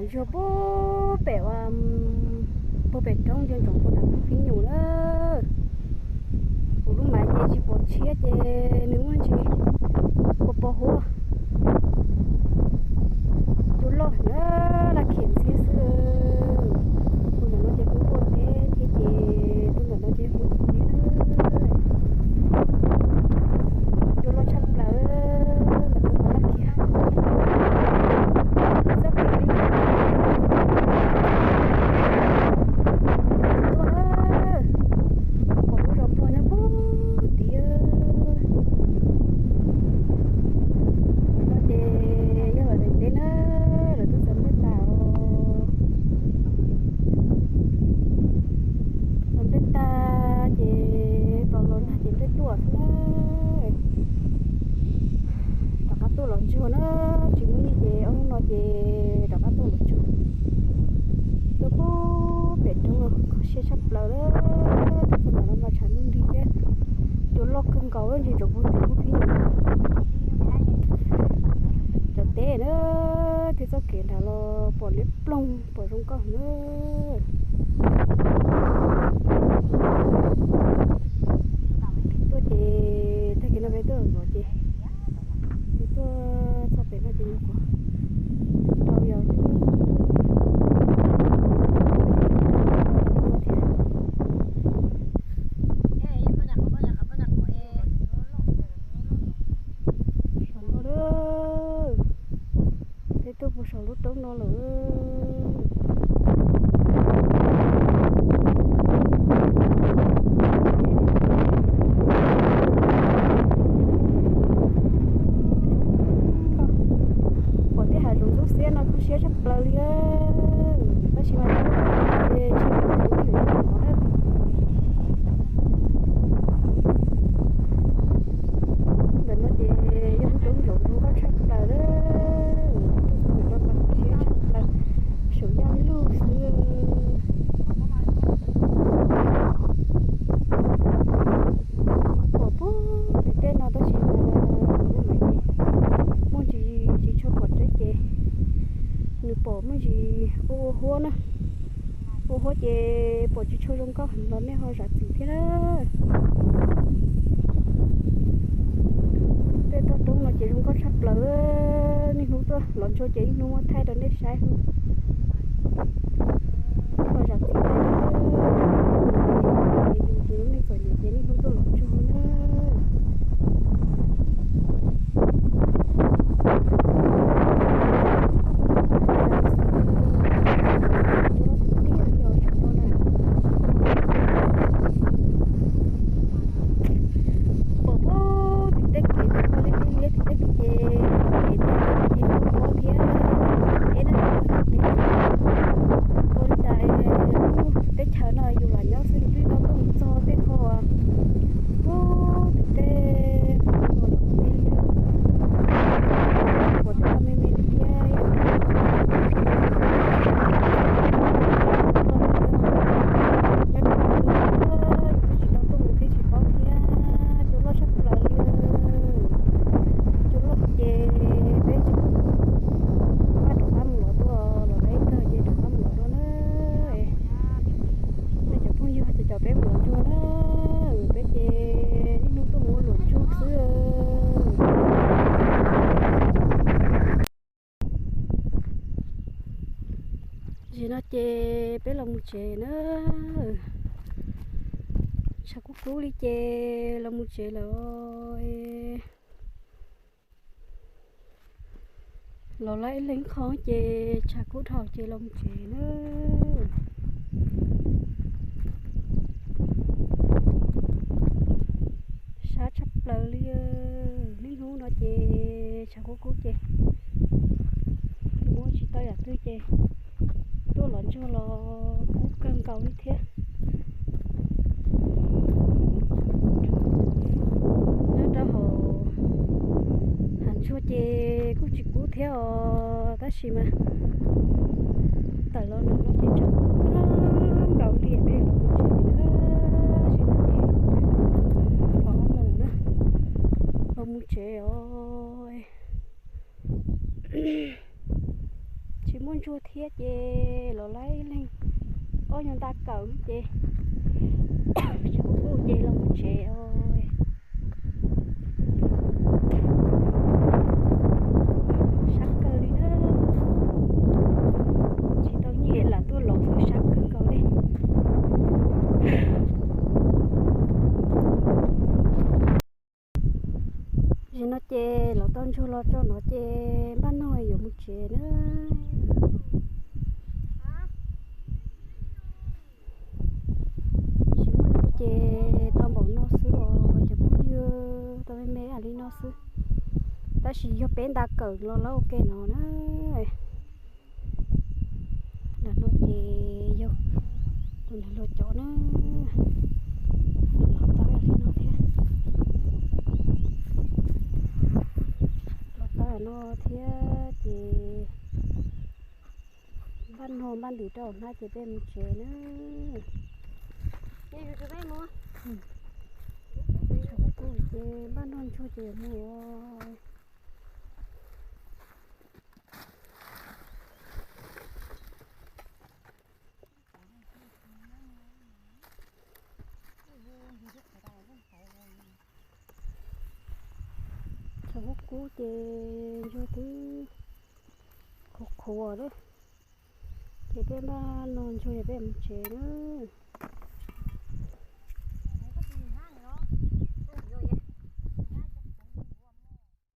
Ntsuag puag pem, puag pem roob ntsia ntsoov puag nram Phib Nyum na. Kuv lub mav ces tsis pom tshiab ces nws muaj ntsis pos pos huab. Cua loj na, laj khiam ntxhiab xwb. Tus ntawm no ces kuj quaj teb thiab ces tus ntawm no ces hu teb na. Cua loj tshaj plaws, lawv tus no laj khiam. Txoj kev li tuaj na, pom lub zos Nplog nyob puag tid. No ces yog lawv daim teb na, lawv twb txaws nplej tas os. Txaws nplej tas ces tos los nag ces nplej tuaj xwb na. Rov qab tuaj los ntsuag na, tsis muaj nyiaj ces ob hnub no ces rov qab tuaj los ntsuag. Tuaj puag pem roob no kho siab tshaj plaws, tuaj txog ntawm no mas tshav ntuj nrig thiab. Cua loj kawg nkaus ntsia ntsoov puag tim lub Phib Nyum. Cov teb na, thiab txoj kev nrad los pom liab ploog pom zoo nkauj na. Tuaj ces tag kis no peb tuaj ntxov ces, peb tuaj txog pem no ces nyuam qhuav dhau yos. Saum no lawm, peb tuaj puag saum lub roob no lawm. Pom tej hav zoov ntxhub xiab no kho siab tshaj plaws li. Tab sis mas tsis pom zoo li no na. Ntawm no ces yog roob zoov zoo nkauj tshaj plaws lawm. Ntawm no mas kho siab tshaj plaws, saum yaj lug xwb. Pom puag tim tej no tab sis mas kuv lub mav ces muaj ntsis tsis tshua pom tseeb ces nws pom muaj ntsis ua ua huab na. Ua huab ces pom tsis tshua zoo nkauj heev los nej ho zam txim thiab na. Tej toj roob no ces zoo nkauj tshaj plaws, niaj hnub tuaj los ntsuag ces niaj hnub muab thaij rau nej saib. Ho zam txim thiab, yus ces lub neej txom nyem ces niaj hnub tuaj los ntsuag na. Pom puag tim tej kev no liab liab tim tej kev ces, kev no ces pob thiab, kev no ua li cas lub teb chaws no yus lam nyob xwb yus twb tau tuaj mus txog tej qho puag tim tej, puag tim tej liab, puag tim tej me me thiab. Nyob rau qhov twg twb tsis tau tuaj mus thiab tsis paub thiab, cua loj tshaj plaws li. Cua loj ces peb tsis pom, pab rov qab mus lov dua, los dab ib tag ces rov qab mus lov dua na. Peb cov phooj ywg cov cov peb mus lov ntsuag na, peb ces niaj hnub tuaj mus ua luam ntsuag xwb. Tam sim no ces peb los mus tsev na. Tshav kub kub li ces los mus tsev lawm. Los lawm ib leeg qho ces tshav kub dhau ces los mus tsev na. Sab tshaj plaws li, niaj hnub no ces tshav kub kub ces mus ua tsis tau yam twg ces tuaj los ntsuag los kub kawg nkaus li thiab. Nyob rau hauv hav ntsuag ces kuj tsis kub thiab os, tab sis mas tawm los ntawm no ces tshav kub kawg nkaus li, peb yuav los mus tsev na, tab sis no ces pom mus na, los mus tsev os. Tsis muaj Ntsuag thiab ces los lawv ib leeg ob nyuag nta kawm ces tsis kuj ces los mus tsev os. Sab kawg li na, tsis tau nyiam lam tuaj los xwb, sab kawg nkaus li. Zaum no ces los tau ntsuag los tso no ces npaj nog yuav mus tsev na. Tsis muaj ntsuag ces tau npaum no xwb os cov phooj ywg, tau me me li no xwb. Tab sis yog peb nta kawm los lawv ua ke no na. Ntawm no ces yog tus niag luag cov na, los tau li no thiab. Los tau no thiab ces npaj nog npaj ntws rau hnab ces peb mus tsev na. Ces npaj nog ntsuag ces yuav mus. Tshav kub kub ces ntsuag twb qhuav qhuav lawm, ces peb npaj nog ntsuag ces peb mus tsev na.